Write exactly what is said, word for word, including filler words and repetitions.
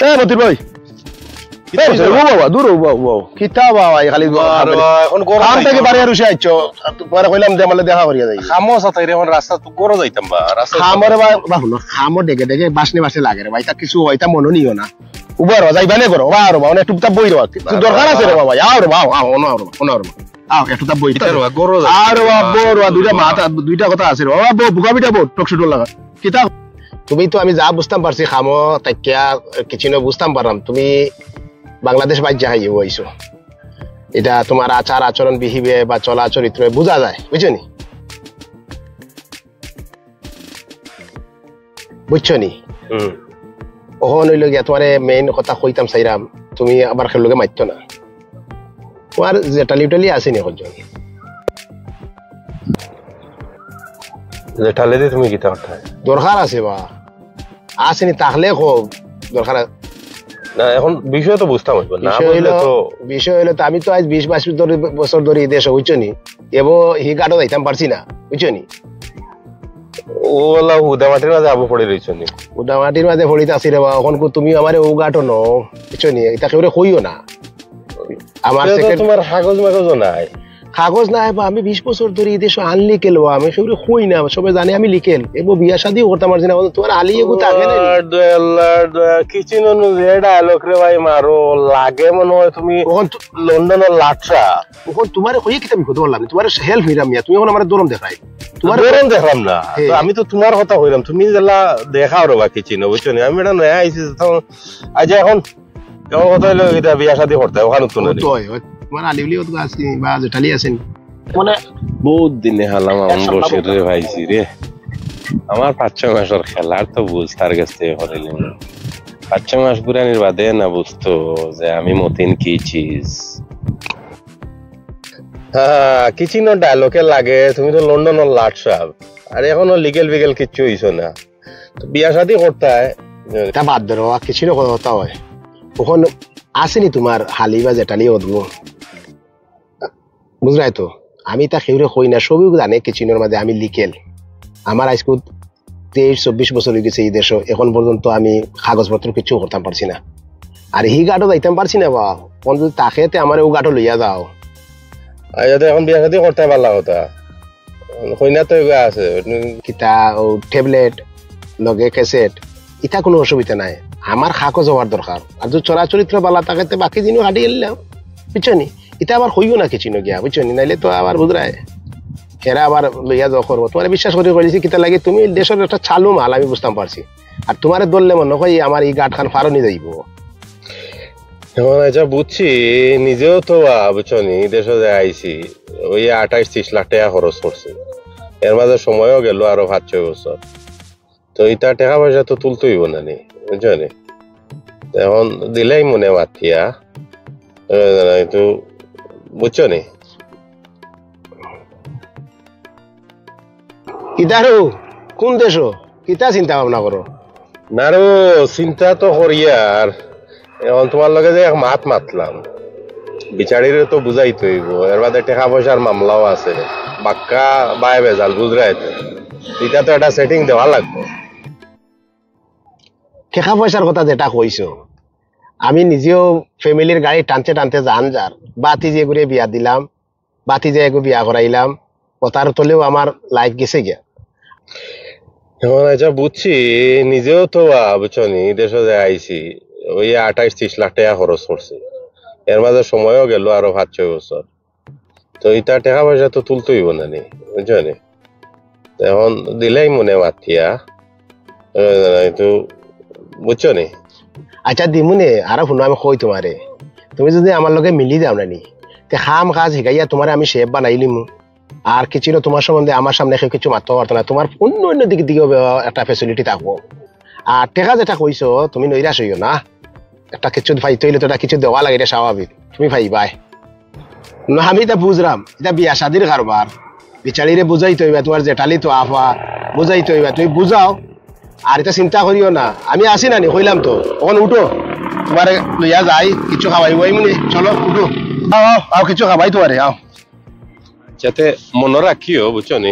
এ মতির ভাই। কিতা এ, হইছে ও বা? বাবা, দূর ও বাবা, ও বাবা। কিতা বাবা, এই খালি বাবা রে বাবা, এখন গরম কাম থাকি বাড়ি আর উঠে আইছো। তোমারে কইলাম যে আমারে দেখা করিয়া যাই। কামো সাতাই রে, এখন রাস্তা তো গরো যাইতাম বা, রাস্তা কামো রে বা, বা হুনো, কামো ডেকে ডেকে বাসনে বাসনে লাগে রে ভাই, তা কিছু হইতা মনো নিও না। উবা রে, যাইবা নে করো, বা রে বা, অনেক টুকটা বই রে বা। কিছু দরকার আছে রে বাবা, আও রে বা, আও, আও, অনো আও রে বা, অনো আও রে বা। আও, একটু তা বই। কিতা রে বা, গরো যাইবা? আরে বা, বউ রে বা, দুইটা মাথা, দুইটা কথা আছে রে বা। বা, বউ, বুকা বিটা বউ, টকশো টোক লাগা। কিতা? তুমি তো আমি যা বুঝতাম পারছি, কামো থাকিয়া, কিচ্ছু না বুঝতাম পারলাম। তুমি বাংলাদেশ বাইর যাই আইছো। এটা তোমার আচার আচরণ, বিহেভিয়ার বা চলা চরিত্রে বুঝা যায়, বুঝছো নি? বুঝছো নি? হুম। অখন অইলো গিয়া তোমারে মেইন কথা কইতাম চাইরাম, তুমি আবার কেউর লগে মাততো না। তোমার জেঠালি উঠালি আছে নি কয়জন? জেঠালিদি তুমি কিতা কথা? দরকার আছে বা। আছে নি, থাকলে কও, দরকার আ-, না, এখন বিষয় তো বুঝতাম অইবো না, বিষয় বুঝলে অইলো, তো বিষয় অইলো তো আমি তো আইজ বিশ বাইশ বছর ধরি, বছর ধরি এই দেশো, বুঝছো নি? এবো হি ঘাটো যাইতাম পারছি না, বুঝছো নি? ও আল্লাহ, হুদা মাটির মাঝে আবু পড়ি রইছো নি? হুদা মাটির মাঝে পড়িতে আছি রে বা, অখন কো তুমি আমারে ও ঘাটো নও, বুঝছো নি? ইতা কেউরে কইও না। আমার সে তো সেকেন্ড তোমার কাগজ মাগজও নাই। কাগজ নাই বা, আমি বিশ বছর ধরি এই দেশো আনলিগেল বা, আমি কেউরে কই না, সবে জানে আমি লিগেল। এবো বিয়া শাদিও করতাম পারছি না, তোমার আলি এগু থাকে না নি? আল্লাহর দয়া, আল্লাহর দয়া, কিচিন অনুযায়ী ডায়লগ রে ভাই মারো, লাগে মনে হয় তুমি অখন তো লন্ডনর লাটরা। অখন তোমারে কইয়া কিতা বিপদ করলাম? তোমারে হেল্প নিরাম মিয়া, তুমি অখন আমারে দরম দেখাই। তোমারে দরম দেখলাম না। হে। তো আমি তো তোমার কথা কইলাম, তুমি যেলা দেখাও রে বাকি চিনো, বুঝছো নি? আমি এটা নয়া আইছি, তখন আজ এখন কেমন কথা হইলো, এটা বিয়া শাদী করতে, অখান তো না নি। তো হয়, হয়। তোমার আলি উলি অত আছে নি, বা জেঠালি আছে নি? মানে, বহুত দিনে হালাম আমি বসে রে ভাইছি রে। আমার পাঁচ ছয় মাসর খেলার তো বুঝ তার কাছ থেকে করিলাম। পাঁচ ছয় মাস ঘুরানির বাদে না বুঝতো যে আমি মতিন কি চিজ। হ্যাঁ, কিচিনো ডায়লগে লাগে, তুমি তো লন্ডনর লাট সাহেব। আর এখনো লিগেল ফিগেল কিচ্ছু হইছে না। তো বিয়া শাদী করতে হয়। তা বাদ ধরো, আর কিছু না কথা হয়। অখন আছে নি তোমার হালি বা জেঠালি অদমু? বুঝরায় তো? আমি তা কেউরে কই না, সবই জানে কিচিনোর মাঝে আমি লিগেল। আমার আইজকু তেইশ চব্বিশ বছর হয়ে গেছে এই দেশো, এখন পর্যন্ত আমি কাগজপত্র কিছু করতাম পারছি না। আর হি ঘাটো যাইতাম পারছি না বা, কোন যদি থাকে তে আমারে ও ঘাটো লইয়া যাও। আর যাতে এখন বিয়া শাদী করতে পারলা কথা। কইনা তো এগুলো আছে। কিতা ও ট্যাবলেট, লগে ক্যাসেট, ইতা কোনো অসুবিধা নাই। আমার কাগজ হওয়ার দরকার। আর যদি চরাচরিত্র বালা থাকে, তে বাকি দিনও হাঁটি এলাম। বুঝছো নি? ইতা আবার কইও না কিচিনো গিয়া, বুঝছো নি? নাইলে তো আবার বুঝরায়। এরা আবার লইয়া যাওয়া করবো। তোমারে বিশ্বাস করি কইছি, কিতা লাগে তুমি দেশর একটা চালু মাল, আমি বুঝতাম পারছি। আর তোমারে ধরলে মনে হয় আমার এই ঘাট খান ফারনি যাইবো। এখন আচ্ছা বুঝছি, নিজেও তো, আহ, বুঝছো নি, দেশো যে আইছি, ওই আঠাইশ ত্রিশ লাখ টাকা খরচ করছি, এর মাঝে সময়ও গেল আরো পাঁচ ছয় বছর। তো ইতা টাকা পয়সা তো তুলতে হইব না নি, বুঝছো নি? তো এখন দিলেই মনে মাতিয়া, এ, কিন্তু বুঝছো নি? ইতারও কোন দেশো কিতা চিন্তা ভাবনা করো? না রো, চিন্তা তো করি আর। এখন তোমার লগে যে এক মাত মাতলাম, বিচারিরে তো বুঝাইতে হইব, এর বাদে টাকা পয়সার মামলাও আছে, বাক্কা বায় বেজাল বুঝরায় তো। ইটা তো একটা সেটিং দেওয়া লাগবো। টাকা পয়সার কথা যেটা কইছো, আমি নিজেও ফ্যামিলির গাড়ি টানতে টানতে জান যার, বাতি যে ঘুরে বিয়া দিলাম, বাতি যে এগু বিয়া করাইলাম, ও তার তলেও আমার লাইফ গেছে গিয়া। এখন আচ্ছা বুঝছি, নিজেও তো, আহ, বুঝছো নি, দেশো যে আইছি, ওই আঠাইশ ত্রিশ লাখ টাকা খরচ করছি, এর মাঝে সময়ও গেল আরো পাঁচ ছয় বছর। তো ইতা টাকা পয়সা তো তুলতে হইব না নি, বুঝছো নি? তো এখন দিলেই মনে মাতিয়া, এ, তো বুঝছো নি? আচ্ছা দিমুনে, আরো শুনো আমি কই তোমারে, তুমি যদি আমার লগে মিলি যাও না নি, তে কাম কাজ শিখাইয়া তোমারে আমি শেফ বানাই লিমু। আর কিছু না, তোমার সম্বন্ধে আমার সামনে কেউ কিছু মাততে পারতো না, তোমার অন্য অন্য দিক দিকেও বে-, একটা ফ্যাসিলিটি থাকবো। আর টাকা যেটা কইছো, তুমি নৈরাশ হইও না, একটা কিছু পাইতে হইলে তো এটা কিছু দেওয়া লাগে, এটা স্বাভাবিক, তুমি পাইবাই। না, আমি এটা বুঝলাম, এটা বিয়া শাদির কারবার, বিচারিরে বুঝাইতে হইবা, তোমার জেঠালি তো আফা, বুঝাইতে হইবা, তুমি বুঝাও। আর এটা চিন্তা করিও না, আমি আছি না নি, কইলাম তো, অখন উঠো, তোমারে লইয়া যাই, কিছু খাওয়াই উয়াই মুনি, চলো উঠো, আও, আও, আও, কিছু খাওয়াই তোমারে, আও। যাতে মনে রাখিও, বুঝছো নি?